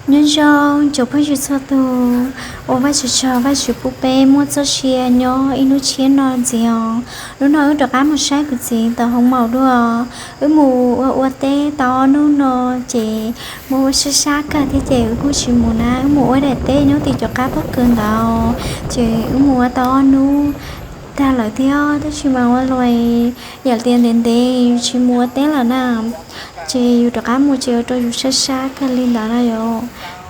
Nyob zoo cov phooj ywg txhua tus, ua Vajtswv tsaug, Vajtswv pub peb muaj txoj sia nyob ib lub tshiab no ntxiv os. Hnub no wb rov qab mus saib kuv txiv tau hoo maum dua. Wb mus ua ua teb tau ob hnub no ces mus ua sab sab kawg thiab ces wb kuj tsis mus na, wb mus ua daim teb nyob tim cov qab pob kws ntawd ces wb mus ua tau ob hnub tag lawm thiab, tab sis mas ua luaj yam tias ntev ntev yus tsis mus ua teb lawm na, ces yus rov qab mus ces ua rau yus sab sab kawg li ntawd na yom.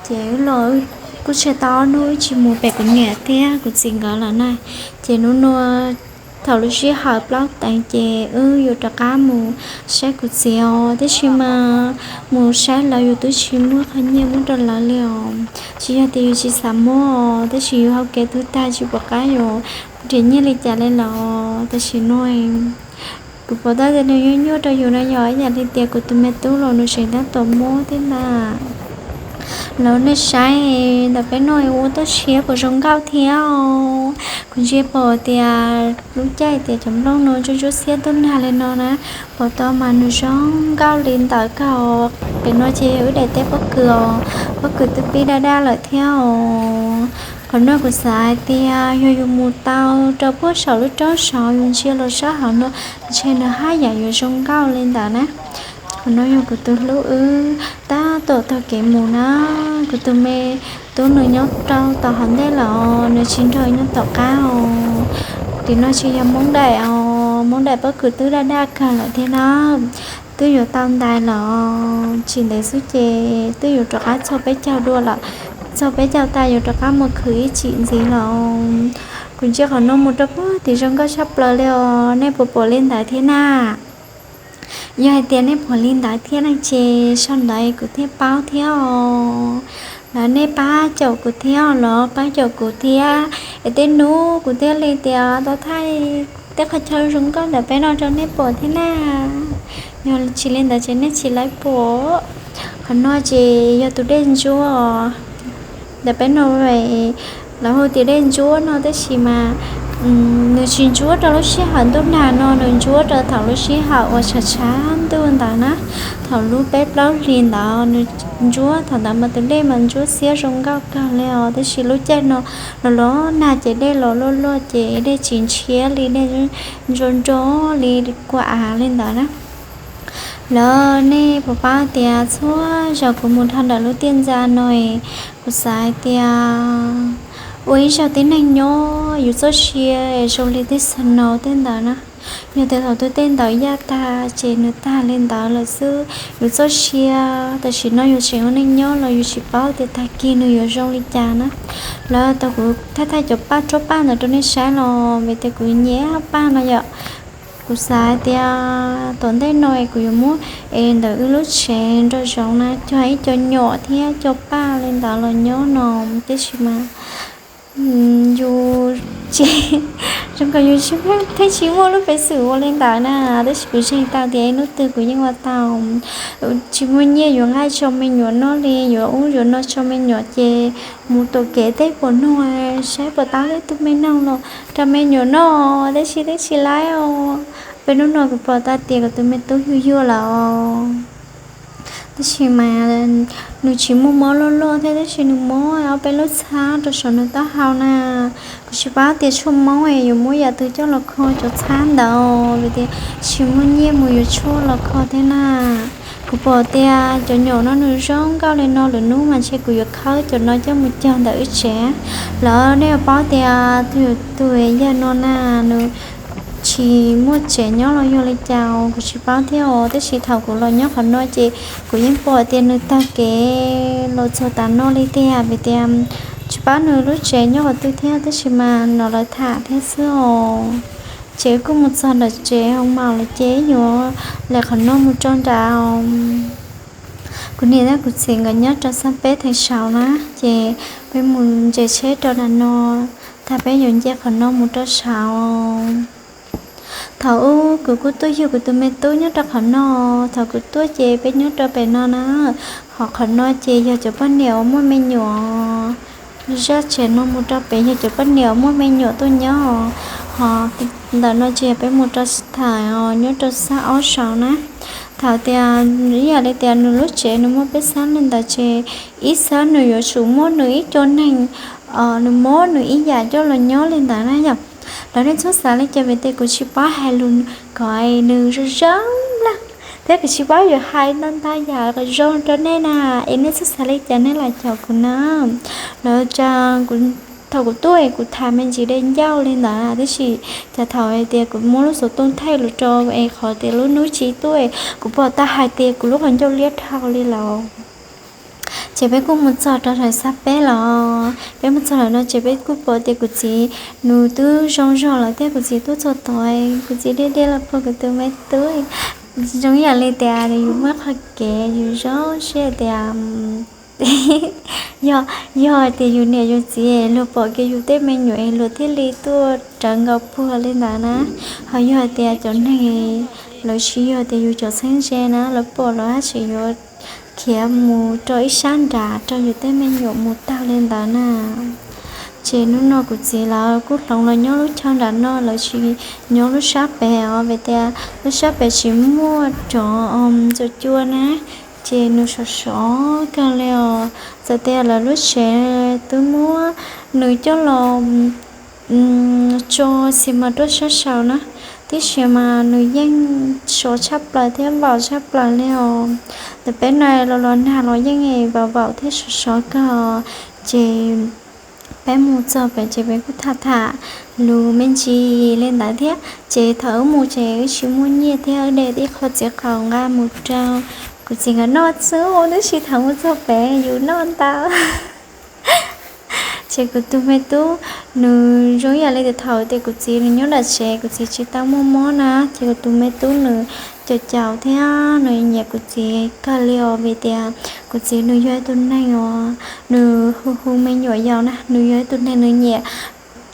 Ces wb los kuj tseg tau ob hnub wb tsis mus pem kuv niam thiab kuv txiv nkawd lawm na, ces hnub no thaum lub sij hawm plaub teev ces wb yuav rov qab mus saib kuv txiv os, tab sis mas mus saib lawv yus twb tsis muaj qhov nyiaj muab rau lawv li os. Tsis yog tias yus tsis xav muab os, tab sis yus hau kev twb tag tsis pom qab yuav nrhiav nyiaj li cas li lawm. Tam sim no kuv pom tab tias nws nyuaj nyuaj rau yus no yog ib yam li tias kuv tus me tub los nws tseem tab tom mob thiab ntag. Lawv nej saib ntawm peb no ua toj siab puas zoo nkauj thiab. Kuv ntsia pom tias lub caij tias cov nplooj no ntsuab ntsuab xiab ntuj nag li no na, pom tau mas nws zoo nkauj li ntawd kawg. Pem no ces yog wb daim teb pob kws os, pob kws twb pib daj daj lawm thiab os. Qhov no kuv xav hais tias yog yus mus tau rau puag saum lub roob saud yus ntsia los sab hauv no ntshe nws haj yam yuav zoo nkauj li ntawd na. Qhov no yog kuv tus hlub wb tab tom taug kev mus na. Kuv tus me tub nws nyob rau tom hauv ntej lawm, nws tsis nrog nyob tom qab os. Tim no tsis yog Hmoob daim os, Hmoob daim pob kws twb daj daj kawg lawm thiab na. Twb yuav tau ntais lawm, tsis ntev xwb ces twb yuav rov qab txog peb caug dua lawm. Txog peb caug tas yuav rov qab mus khwv ib chim ntxiv lawm. Kuv ntsia qhov no mus rau puag tim zoo nkauj tshaj plaws li os, nej puas pom li ntawd thiab na? Yog hais tias nej pom li ntawd thiab no ces sau ntawv kuv thiaj paub thiab os. Los nej pab caum kuv thiab los pab caum kuv thiab es tej hnub kuv thiaj li tias tau thaij tej qhov chaw zoo nkauj ntawm peb no rau nej pom thiab na. Yog tsis li ntawd ces nej tsis laib pom. Qhov no ces yog tus dej ntsuab os. Ntawm peb no lawv hu tias dej ntsuab no tab sis mas nws tsis ntsuab rau lub sij hawm ntuj nag no, nws ntsuab rau thaum lub sij hawm uas tshav tshav ntuj ntawd na. Thaum lub peb plaub hlis ntawd nws ntsuab, thaum ntawd mas tus dej mas ntsuab xiab zoo nkauj kawg li os. Tab sis lub caij no los los nag ces dej los luaj luaj ces dej tsis ntshiab li, dej nro nro li kua av li ntawd na. Lawv nej puas paub tias txhua zaus kuv mus dhau ntawm lub tiaj ntxa no, kuv xav hais tias ua ib zaug tib neeg nyob yus txoj sia zoo li tej snow tej ntawd na. Yog tias thaum twg tej ntawd yaj tag ces nws tag li ntawd lawm xwb. Yus txoj sia tam sim no yus tseem ua neej nyob los yus tsis paub tias tag kis nws yuav zoo li cas na. Lawv tau kuv thaij thaij cov paj, tsob paj ntawd rau nej saib los vim tias kuv nyiam paj no yom. Kuv xav hais tias tom ntej no es kuv yuav muab es ntawm wb lub tsev nraum zoov na cog ib co nyom thiab cog paj li ntawd los nyob no, tab sis mas yus tsis, zoo nkaus yus tsis, pheej tsis muaj lub peev xwm ua li ntawd na. Tab sis kuv zeeg tau tias ib hnub twg kuv yeej ua tau. Tsis muaj nyiaj yuav nqaij tso me nyuam noj li, yuav ub yuav no tso me nyuam ces mus tom kev tej puas nug saib puas tau tej tug me noog los rau me nyuam noj, tab sis twb tsis laib os. Peb hnub no kuv pom tau tias kuv tus me tub yuag yuag lawm os. Tab sis mas nws tsis muaj mob loj loj thiab, tab sis nws mob ob peb lub txhab rau saum nws taub hau na. Kuv tsis paub tias tshuaj mob es yuav muab yam twg coj los kho cov txhab ntawd, vim tias tsis muaj nyiaj mus yuav tshuaj los kho thiab na. Kuv pom tias cov nyom no nws zoo nkauj li no, lwm hnub mas ntshe kuv yuav khawb cov no coj mus cog ntawm wb tsev. Lawv nej yuav paub tias tus, tus yawg no na, nws tsis muaj tsev nyob los yog li cas kuv tsis paub thiab os, tab sis thaum kuv los nyob qhov no ces kuv yeej pom tias nws taug kev los txog tav no li tiag, vim tias tsis paub nws lub tsev nyob qhov twg thiab, tab sis mas no lawv tham thiab xwb os. Ces kuj mus txog nram tsev hoo maum lawm ces yuav lem qhov no mus rau nram. Kuv niam thiab kuv txiv nkawd nyob rau xab peb theem saud na, ces peb mus ntses tsheb rau nram no, tag peb yuav nce qhov no mus rau saud. Thaum ub kuv kuj tuaj yug kuv tus me tub nyob rau qhov no, thaum kuv tuaj ces peb nyob rau pem no na. Ho qhov no ces yog cov poj niam uas muaj me nyuam, zaj tsev no mus rau pem yog cov poj niam uas muaj me nyuam tuaj nyob. Ho ntawm no ces yog peb mus rau tham nyob rau xab ob saud na. Thaum tias ib yam li tias nws lub tsev nws muaj peb xab li ntawd ces ib xab nws yuav tsum muaj nws ib co neeg, nws muab nws ib yam coj los nyob li ntawd na yom. Los nej txhob xav li cas vim tias kuv tsis paub hais lus kom nws zoo zoo lawm, thiab kuv tsis paub yuav hais ntau ntau yam zoo rau nej na, es nej txhob xav li cas nej los caum kuv na. Los thaum kuv tuaj es kuv tham me ntsis dej ncauj li ntawd na, tab sis cas thaum tias kuv muab lub xov tooj thaij los rau es qhov tias lub hnub tsis tuaj es kuv pom tau hais tias kuv lub qhov ncauj liab dhau li lawm. Ces peb kuj mus txog rau sab peb los, peb mus txog lawm no ces peb kuj pom tias kuv txiv nws twb zoo zog lawm thiab, kuv txiv tuaj txog tod, kuv txiv deb deb los pom kuv tus me tub. Zoo ib yam li tias yus muaj qhov kev yus zoo siab tias yog, yog tias yus niam yus txiv luag pom kiag yus tej me nyuam luag thiaj li tuaj rawv nkaus puag li ntawd na. Ho yog tias cov neeg, lawv tsis yog tias yus cov txheeb ze na, lawv pom lawv tab sis yuav khiav mus rau ib sab nram rau yus tej me nyuam mus tag li ntawd na. Ces hnub no kuv txiv lawv kuj hloov los nyob lub chaw nram no, lawv tsis nyob lub sab pem os, vim tias lub sab pem tsis muaj cov ntxuav cua na, ces nws sov sov kawg li os. Txawm tias lawv lub tsev twb muab nws coj los tso xi mas rau sab saud na, tiam sis mas nws yeej sov tshaj plaws thiab vaum tshaj plaws li os. Ntawm peb no los los nag los yeej vaum vaum thiab sov sov kawg. Ces peb mus txog pem ces peb kuj tham tham lus me ntsis li ntawd thiab. Ces thaum wb mus ces wb tsis muaj nyiaj thiab, wb de ib qho txiv qaub nqa mus rau kuv txiv nkawd noj xwb, tab sis thaum mus txog pem yus noj ntau. Ces kuv tus me tub, nws zoo ib yam li tias thaum tias kuv txiv nws nyob nram tsev, kuv txiv tsis tau muaj mob na, ces kuv tus me tub nws caum caum thiab nws nyiam kuv txiv kawg li os, vim tias kuv txiv nws yog ib tug neeg uas nws hu hu me nyuam yaus na, nws yog ib tug neeg nws nyiam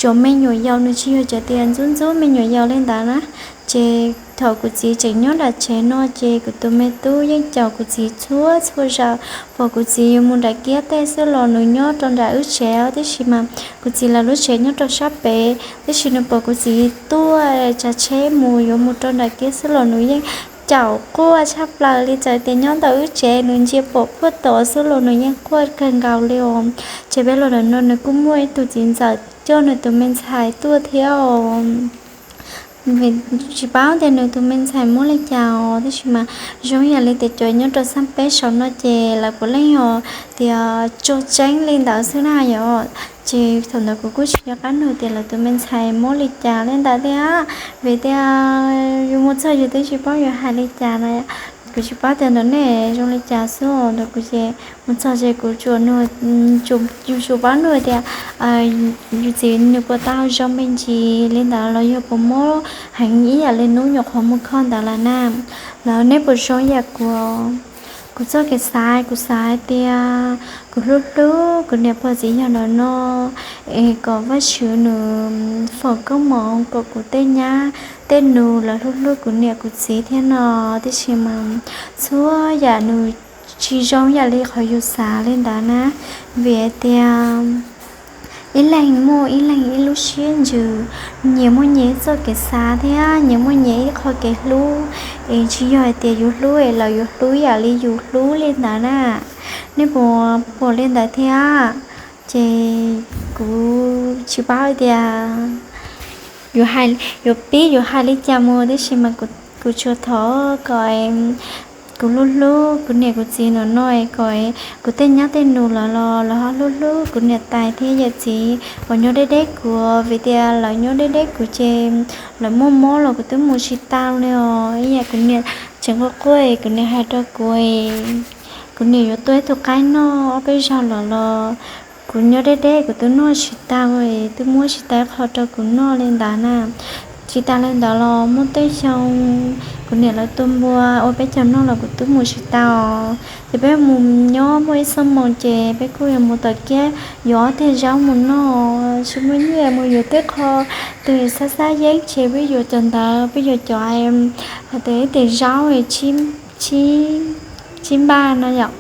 cov me nyuam yaus, nws tsis yog cov tias ntxub ntxub me nyuam yaus li ntawd na. Ces thaum kuv txiv tseem nyob nram tsev no ces kuv tus me tub yeej caum kuv txiv txhua txhua zaus, pom kuv txiv yuav mus nram kiab tej xwb los nws nyob rau nram wb tsev os, tab sis mas kuv txiv lawv lub tsev nyob rau sab pem, tab sis nws pom kuv txiv tuaj tsav tsheb mus yuav mus rau nram kiab xwb los nws yeej caum quaj tshaj plaws li, txawm tias nyob ntawm wb tsev nws ntsia pom puag tod xwb los nws yeej quaj kawg nkaus li os. Ces peb los ntawm no nws kuj muaj ib tug txiv ntxawm coj nws tus me ntxhais tuaj thiab os. Tsis paub tias nws tus me ntxhais muab li cas os, tab sis mas zoo yam li tias cov nyob rau xab peb saum no ces lawv puav leej yog tias tso tseeb li ntawd xwb na yom. Ces thaum ntawd kuv kuj tsis nco qab nug tias lawv tus me ntxhais muab li cas li ntawd thiab, vim tias yus mus txog yus twb tsis paub yuav hais li cas na. Kuv tsis paub tias ntawm nej zoo li cas xwb os, ntawm kuv ces mus txog ces kuv tsuas nug, yus tsuas paub nug tias yus txiv nws puas tau zoo me ntsis li ntawd los yog puas mob heev ib yam li hnub nyuam qhuav mus kho ntawd lawm na. Los nej puas zoo yam kuv? Kuv txoj kev xav, kuv xav hais tias kuv hlub hlub kuv niam pog txiv yawg ntawm no, es kom Vajtswv nws foom koob hmoov kom kuv tej nyab tej nus lawv hlub hlub kuv niam kuv txiv thiab no, tiam sis mas txhua yam nws tsis zoo yam li qhov yus xav li ntawd na, vim hais tias ib leeg muaj ib leeg ib lub siab ntsws, nyias muaj nyias ib txoj kev xav thiab nyias muaj nyias ib qho kev hlub, es tsis yog hais tias yus hlub es lawv yuav hlub yam li yus hlub li ntawd na. Nej puas pom li ntawd thiab? Ces kuv tsis paub tias yuav pib yuav hais li cas mus, tiam sis mas kuv tsuas thov kom kuv hlub hlub kuv niam kuv txiv ntawm no es kom kuv tej nyab tej nus lawv los lawv ho hlub hlub kuv niam tais thiab yawm txiv uas nyob deb deb kuv, vim tias lawv nyob deb deb kuv ces lawv muaj mob los kuv twb mus tsis tau li os. Ib yam kuv niam tseem quaj quaj es kuv niam hais rau kuv, kuv niam yuav tua ib tug qaib noj ob peb zaug los los kuv nyob deb deb kuv twb noj tsis tau, twb muab tsis tau ib qho rau kuv noj li ntawd na. Tsis tas li ntawd los muaj tej xyoo kuv niam lawv tua npua ua peb cog noj los kuv twb mus tsis tau. Ces peb mus nyob muaj ib xuab moos ces peb kuj yuav mus tom kiab yuav ob teg zaub mus noj, tsis muaj nyiaj mus yuav tej qho tus xab xab yeeb ces peb yuav cov ntawd, peb yuav cov hais tias ib teg zaub tsib npaj no yom,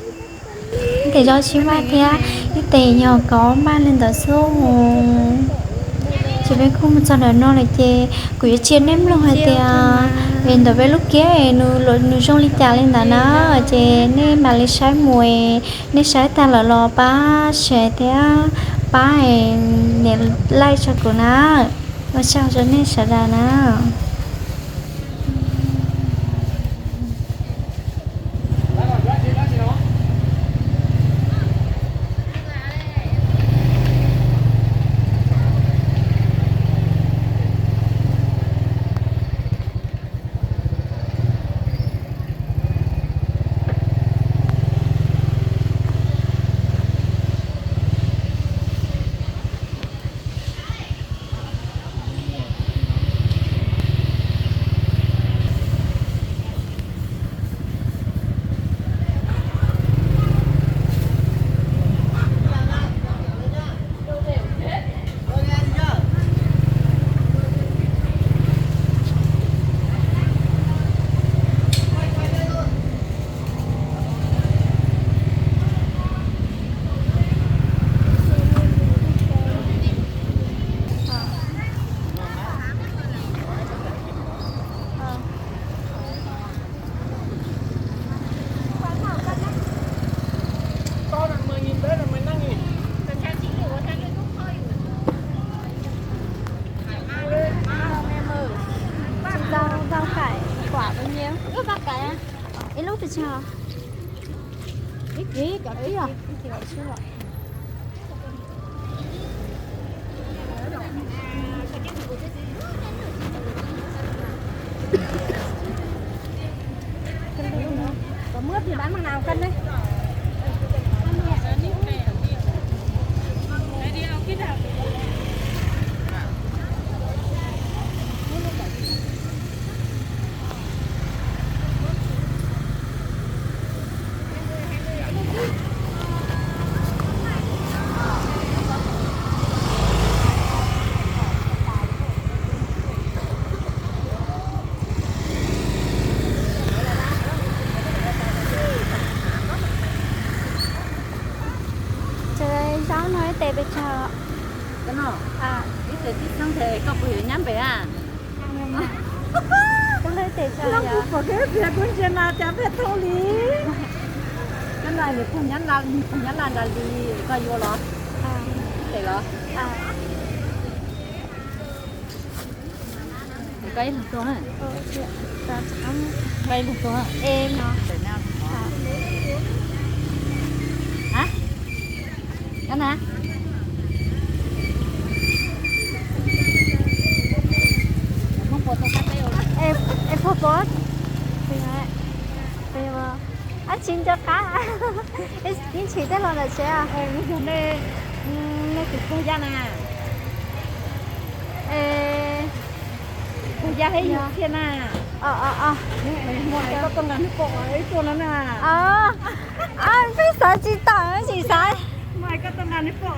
ib teg zaub tsib npaj thiab ib teg yog kaum ob npaj li ntawd xwb. Ces peb kuj mus txog ntawm no lawm ces kuv yuav tsia nej mloog hais tias Es ntawm peb lub kiab es nws zoo li cas li ntawd na, ces nej mam li saib mus, nej saib tag lawm los pab share thiab pab nias like rau kuv na. Ua tsaug rau nej sawv daws na. Rau rau cais, kuam bao nhiêu? Ib lub pes tsawg? Ib kis kaum tsib os. Có mướp thì bán bằng nào cân đấy? Zaub no ib tes pes tsawg? Ib tes tib txheeb ces koj puas yuav nyab npem a? Koj ib tes txawj yom? Kuv ntsia no cas pheej thooj li. Koj no nws puag nyab laj, nws puag nyab laj nrad li, koj yuav los? Ib tes los? Koj ib leeg tuaj, koj ib leeg tuaj. Koj na. Es puag pom, ab tsis nco qab, ib tshim tej los ntawm tsev. Nej tus puag yaj na, puag yaj thiab yug txhiaj na. Koj tuaj nqa hnub pom ib tuaj no na. Peb xav tsis tawm tsis xav. Koj tuaj nqa hnub pom.